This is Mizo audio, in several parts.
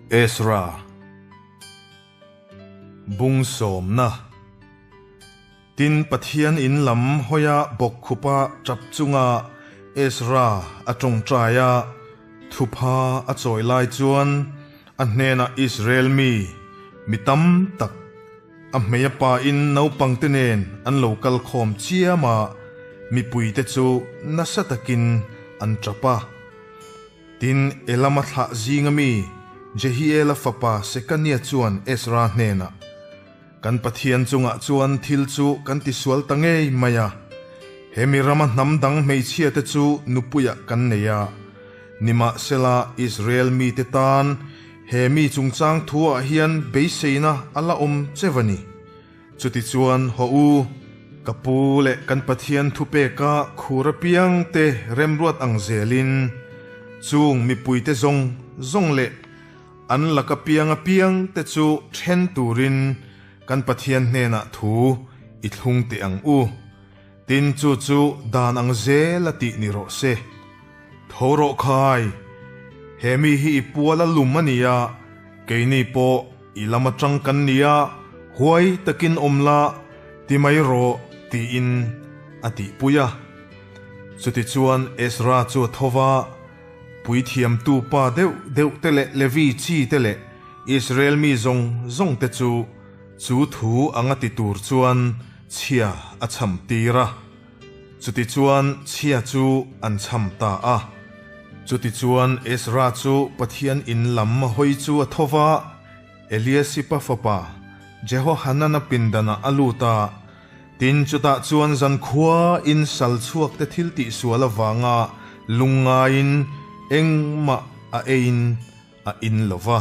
Ezra Bung sawmna Tin, Pathian in lam hawia bawkkhupa tap chunga Ezra a tawngtai a, thupha a chawi lai chuan a hnenah Israel mi, mi tam tak, a hmei a pain naupangte nen an lo kal khawm chiam a, mipuite chu nasa takin an tap a. Tin, Elama thlah zinga mi Jehiela fapa Sekania chuan Ezra hnenah, Kan Pathian chungah chuan thil chu kan tisual ta ngei mai a, he mi rama hnam dang hmeichhiate chu nupuiah kan nei a, nimahsela Israel mite tan he mi chungchang thuah hian beiseina a la awm cheu a ni. Chutichuan, haw u, ka pu leh kan Pathian thupeka khur apiangte remruat ang zelin, chung mipuite zawng zawng leh An laka piang apiang te chu then turin kan Pathian hnenah thu i thlung teh ang u. Tin chu chu dan ang zel a tih ni rawh se. Tho rawh khai! He mi hi i pual a lum a nia, keini pawh i lam atang kan nia, huai takin awm la, ti mai rawh tiin a tihpui a. Chutichuan Ezra chu a tho va. Puithiamtu pa deuh deuh te leh Levi chi te leh Israel mi zawng zawng te chu chu thu anga ti tur chuan chhia a chham tir a. Chutichuan chhia chu an chham ta a. Chutichuan Ezra chu Pathian in lam hawi chu a tho va, Eliasipa fapa Jehohanana pindanah a lut a, Tin, chutah chuan zankhua in sal chhuak te thil tihsual avanga lungngaiin engmah a eiin a in lo va.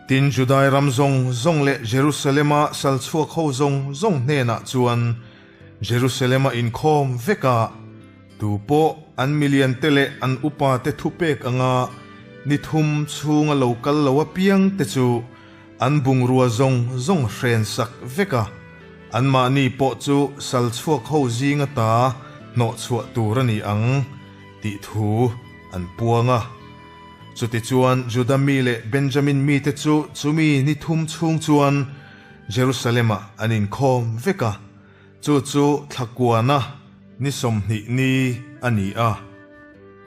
Tin, Judai ram zawng zawng leh Jerusalema sal chhuak ho zawng zawng hnenah chuan Jerusalema inkhawm vekah tu pawh an milian te leh an upa te thupek anga ni thum chhunga lo kal lo apiang te chu An bungrua zawng zawng hren sak vek a, anmahni pawh chu sal chhuak ho zinga ta hnawh chhuah tur a ni ang tih thu an puang a. Chutichuan Juda mi leh Benjamin mite chu chumi ni thum chhung chuan Jerusalem-ah an inkhawm vek a, chu chu thlakuana ni 20 ni a ni a.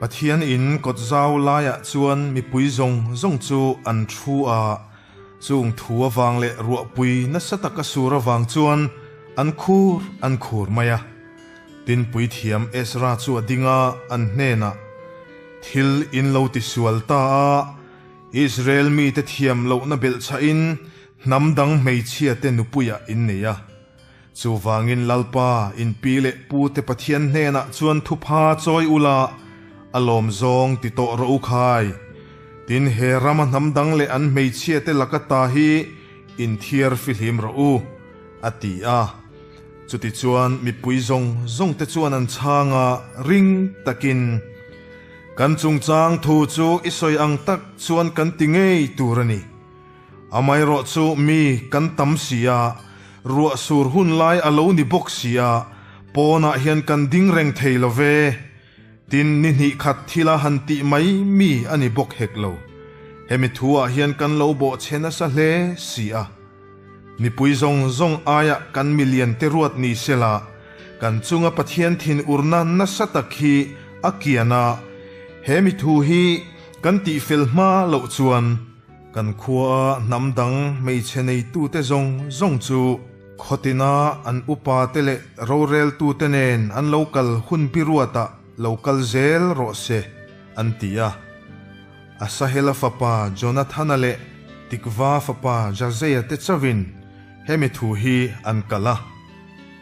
Pathian in kawt zau laiah chuan mipui zawng zawng chu an thu a, chung thu avang leh ruahpui nasa taka sur avang chuan an khur an khur mai a. Tin puithiam Ezra chu a ding a, an hnenah, Thil in lo tisual ta a, Israel mite thiam lohna belhchhahin hnam dang hmeichhiate nupuiah in nei a. Chuvangin Lalpa, in pi leh pu te Pathian hnenah chuan thupha chawi ula, a lawm zawng ti tawh rawh u khai. Tin, he rama hnam dang leh an hmeichhia te laka ta hi in thiar fihlim rawh u, a ti a. Chutichuan mipui zawng zawng te chuan an chhang a, ring takin, Kan chungchang thu chu i sawi ang tak chuan kan ti ngei tur a ni. Amaherawh chu mi kan tam si a, ruah sur hun lai a lo ni bawk si a, pawnah hian kan ding reng thei lo ve. Tin, ni hnih khat thila han tih mai mi a ni bawk hek lo. Hemi thuah hian kan lo bawhchhe nasa hle si a. Mipui zawng zawng aiah kan milian te ruat ni sela, kan chunga Pathian thinurna nasa tak hi a kian a, he mi thu hi kan tihfel hma loh chuan, Kan khuaa hnam dang hmeichhe neitute zawng zawng chu khawtina an upate leh roreltute nen an lo kal hun biruatah lo kal zel rawh se, an ti a. Asahela fapa Jonathana leh Tikva fapa Jazeia te chauhin hemi thu hi an kal a.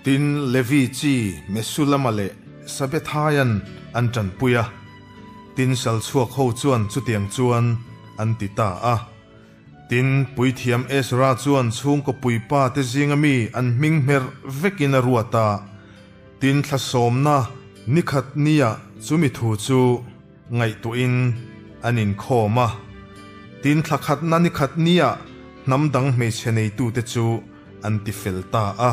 Tin, Levi chi Mesulama leh Sabethaian an ṭanpui a. Tin, sal chhuak ho chuan chutiang chuan an ti ta a. Tin, puithiam Ezra chuan chhungkaw puipa te zinga mi an hming hmer vekin a ruat a. Tin, thlasawmna ni khat nia chumi thu chu ngaihtuahin an inkhawm a. Tin, thla khatna ni khat nia hnam dang hmeichhe neitute chu an ti fel ta a.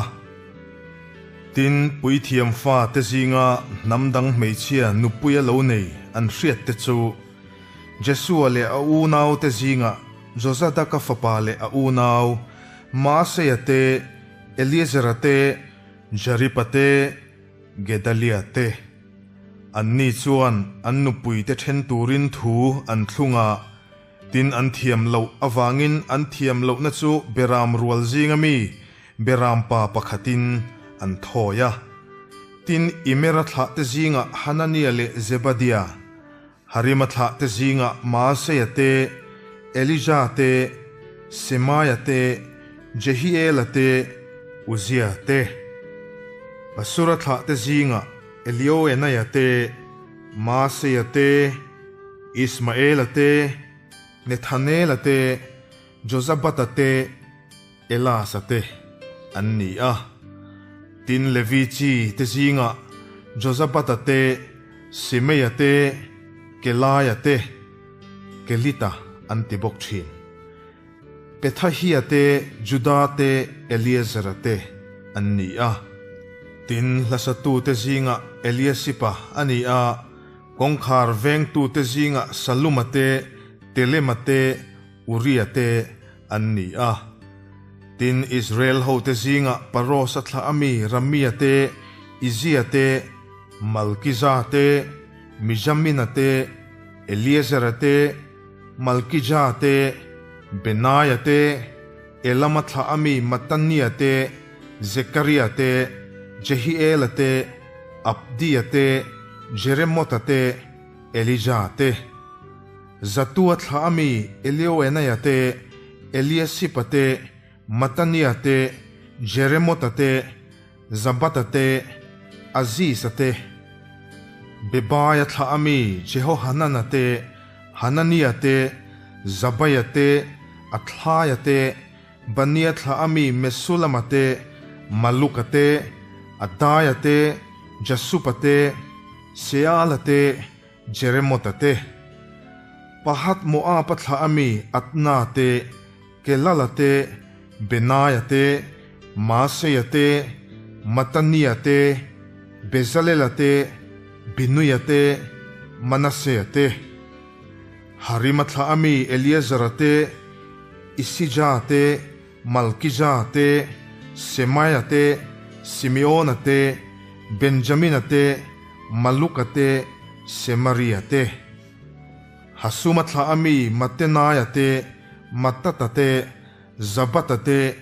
Tin, puithiam fa te zinga hnam dang hmeichhia nupuia lo nei an hriat te chu Jesua leh a unau te zingah Jozadaka fapa leh a unau, Maaseia te, Eliezera te, Jaripa te, Gedalia te. Anni chuan an nupuite then turin thu an thlung a, tin an thiam loh avangin an thiam lohna chu beram rual zinga mi beram pa pakhatin an thawi a. Tin, Imera thlahte zingah Hanania leh Zebadia, Harima thlahte zingah Maaseia te, Elija te, Semaia te, Jehiela te, Uzia te. Pasura thlahte zingah Elioenaia te, Maaseia te, Ismaela te, Nethanela te, Jozabata te, Elasa te an ni a. Tin, Levi chi te zingah Jozabata te, Simeia te, Kelaia te, Kelita an ti bawk thin. Pethahia te, Juda te, Eliezera te an ni a. Tin, hlasatute zingah Eliasipa a ni a, kawngkhar vengtute zingah Saluma te, Telema te, Uria te an ni a. Tin, Israel hote zingah Paros a thlah ami Ramia te, Izia te, Malkiza te, Mijamina te, Eliezera te, Malkija te, Benaia te, Elama thlah ami Matania te, Zekaria te, Jehiela te, Abdia te, Jeremota te, Elija te. Zatua thlah ami Elioenaia te, Eliasipa te, Matania te, Jeremota te, Zabata te, Aziza te, Bebaia thlah ami Jehohanana te, Hanania te, Zabaia te, Athlaia te, Bania thlah ami Mesulama te, Maluka te, Adaia te, Jasupa te, Seala te, Jeremota te, Pahat Moab-a thlah ami Atna te, Kelala te, Benaia te, Maaseia te, Matania te, Bezalela te, Binuia te, Manasea te, Harima thlah ami Eliezera te, Isija te, Malkija te, Semaia te, Simeona te, Benjamina te, Maluka te, Semaria te. Hasuma thlah ami Matenaia te, Matata te, Zabata te,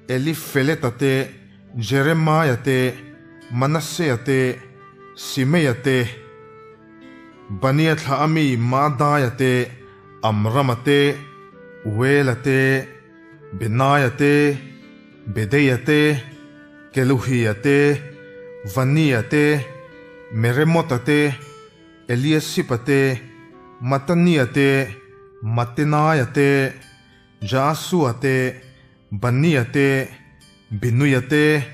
Elifeleta te, Jeremaia te, Manasea te, Simeia te, Bania thlah ami Maadaia te, Amrama te, Uela te, Benaia te, Bedeia te, Keluhia te, Vania te, Meremota te, Eliasipa te, Matania te, Matenaia te, Jaasua te, Bania te, Binuia te,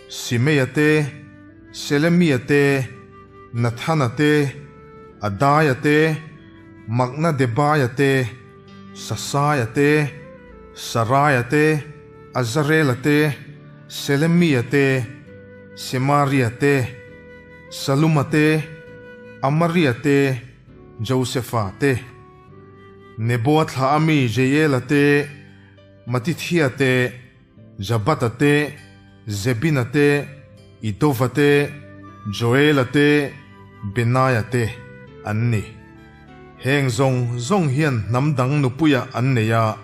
Simeia te, Selemia te, Nathana te, Adaia te, Maknadebaia te, Sasaia te, Saraia te, Azarela te, Selemia te, Semaria te, Saluma te, Amaria te, Josefa te, Neboa thlah ami Jeiela te, Matithia te, Jabata te, Zebina te, Idova te, Joela te, Benaia te an ni. Heng zawng zawng hian hnam dang nupuiah an nei a,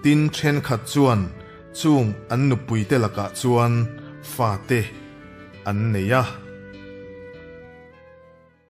tin thenkhat chuan chung an nupuite lakah chuan fate an nei a.